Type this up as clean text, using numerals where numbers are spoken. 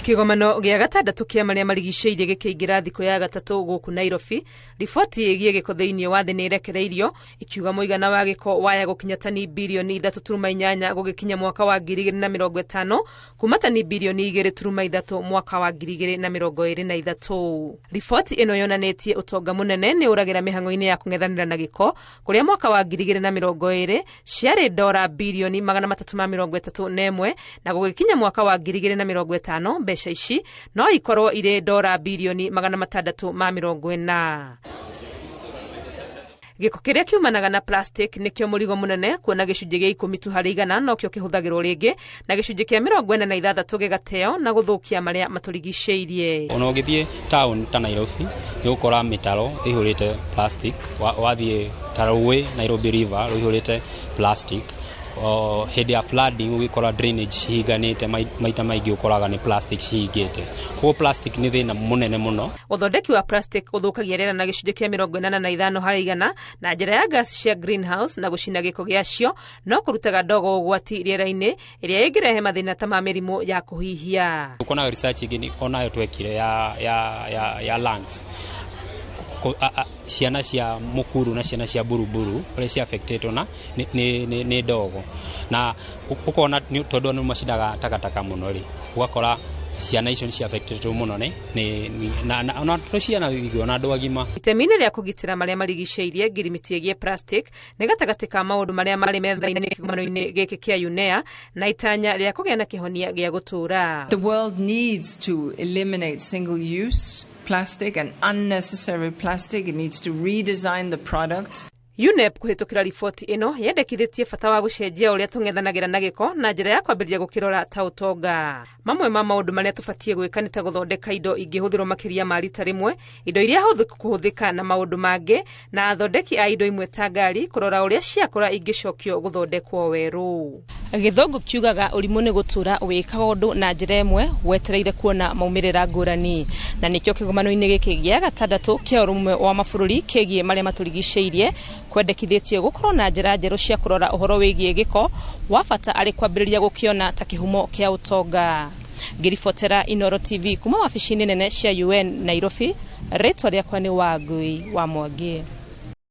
Kĩgomano gĩa gatandatũ kĩa marĩa marigicĩirie gĩkĩingĩra thikũ ya gatatũ gũkũ Nairobi. Riboti ĩgiĩ gĩko thĩinĩ wa thĩ nĩ ĩrekereirio ĩkiuga mũigana wa gĩko waya gũkinya tani birioni 3.8 gũgĩkinya mwaka wa 2050, kuma tani birioni 2.3 mwaka wa 2023. Riboti ĩno yonanĩtie ũtonga mũnene nĩ ũragĩra mĩhang'o-inĩ ya kũng'ethanĩra na gĩko, kũrĩa mwaka wa 2020 ciarĩ dora birioni 331, na gũgĩkinya mwaka wa 2050 mbeca ici no ikorwo irĩ dora birioni 640. Gĩko kĩrĩa kiumanaga na plastic nĩkĩo mũrigo mũnene, kuona gĩcunjĩ gĩa 10 tu harĩ igana nokĩo kĩhũthagĩrwo rĩngĩ, na gĩcunjĩ kĩa 46 gĩgateo na gũthũkia marĩa matũrigicĩirie. Ona ũngĩthiĩ town ta Nairobi nĩ ũgũkora mĩtaro ĩihũrĩte plastic, wathiĩ ta rũĩ Nairobi River rũihũrĩte plastic. Hĩndĩ ya flooding ũgĩkora drainage cihinganĩte, maita maingĩ ũkoraga nĩ plastic cihingĩte. Koguo plastic nĩ thĩna mũnene mũno. Ũthondeki wa plastic ũthũkagia rĩera na gĩcunjĩ kĩa 85 harĩ igana na njĩra ya gas cia greenhouse, na gũcina gĩko gĩacio no kũrutaga ndogo ũgwati rĩera-inĩ ĩrĩa ĩngĩrehe mathĩna ta ma mĩrimũ ya kũhihia. Ũkonaga research ĩngĩ onayo twekire ya lungs. Ciana cia Mukuru na ciana cia Buruburu ũrĩa cia affectetwo na nĩ ndogo, na ũkona tondũ nĩ macinaga takataka mũno rĩ, ũgakora ciana icio nĩ cia affectetwo mũno nĩ na to ciana igwe na andũ agima. Itemi-inĩ rĩa kũgitĩra marĩa marigicĩirie, ngirimiti ĩgiĩ plastic nĩ gatagatĩ ka maũndũ marĩa marĩ metha-inĩ kĩgomano-inĩ gĩkĩ kĩa UNEA na itanya rĩa kũgĩa na kĩhonia gĩa gũtũũra. The world needs to eliminate single use plastic and unnecessary plastic. It needs to redesign the products. UNEP kũhĩtũkĩra riboti ĩno yendekithĩtie bata wa gũcenjia ũrĩa tũng'ethanagĩra na gĩko na njĩra ya kwambĩrĩria gũkĩrora ta ũtonga. Mamwe ma maũndũ marĩa tũbatiĩ gwĩka nĩ ta gũthondeka indo ingĩhũthĩrwo makĩria ma rita rĩmwe, indo iria hũthũ kũhũthĩka na maũndũ mangĩ, na athondeki a indo imwe ta ngari kũrora ũrĩa ciakũra ingĩcokio gũthondekwo werũ. Gĩthũngũ kiugaga ũrimũ nĩ gũtũra wĩkaga ũndũ na njĩra ĩmwe wetereire kuona maumĩrĩra ngũrani, na nĩkĩo kĩgomano-inĩ gĩkĩ gĩa gatandatũ kĩa ũrũmwe wa mabũrũri kĩgiĩ marĩa matũrigicĩirie kwendekithĩtio gũkorwo na njĩra njerũ cia kũrora ũhoro wĩgiĩ gĩko wa bata arĩ kwambĩrĩria gũkĩona ta kĩhumo kĩa ũtonga. Ngĩribotera Inooro TV kuma wabici-inĩ nene cia UN Nairobi, rĩtwa rĩakwa nĩ Wangui wa Mwangi.